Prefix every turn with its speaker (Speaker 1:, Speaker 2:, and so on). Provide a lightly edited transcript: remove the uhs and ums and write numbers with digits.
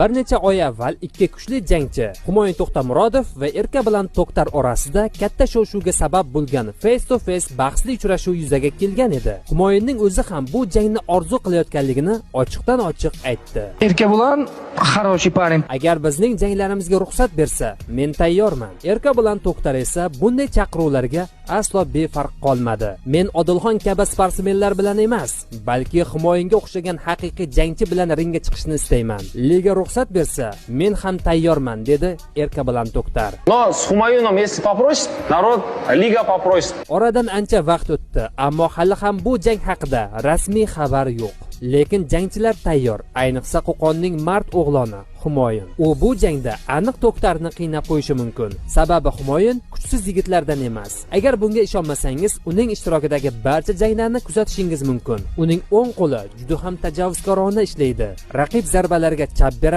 Speaker 1: Bir necha oy avval ikki kuchli jangchi Humoyun To'xtamurodov va Erkabilan To'xtar orasida katta shov-shuvga sabab bo'lgan face to face bahsli uchrashuv yuzaga kelgan edi. Humoyunning o'zi ham bu jangni orzu qilayotganligini ochiqdan ochiq aytdi.
Speaker 2: Erkebulan хороший парень.
Speaker 1: Agar bizning janglarimizga ruxsat bersa, men tayyorman. Erkabilan To'xtar esa bunday chaqiruvlarga aslo befarq qolmadi. Men Odilxon kabi sportsmenlar bilan emas, balki Humoyunga o'xshagan haqiqiy jangchi bilan ringga chiqishni istayman. Liga ruxsat bersa, men ham tayyorman, dedi Erkabilan To'xtar.
Speaker 3: Но с Хумаюном, если попросит, народ, лига попросит.
Speaker 1: Oradan ancha vaqt o'tdi, ammo hali ham bu jang haqida rasmiy xabar yo'q. Lekin jangchilar tayyor, ayniqsa Qo'qonning mard o'g'loni Humoyun. U bu jangda aniq To'xtarni qiynab qo'yishi mumkin. Sababi Humoyun kuchsiz yigitlardan emas. Agar bunga ishonmasangiz, uning ishtirokidagi barcha janglarni kuzatishingiz mumkin. Uning o'ng qo'li juda ham tajovuzkorona ishlaydi. Raqib zarbalariga chap beradi.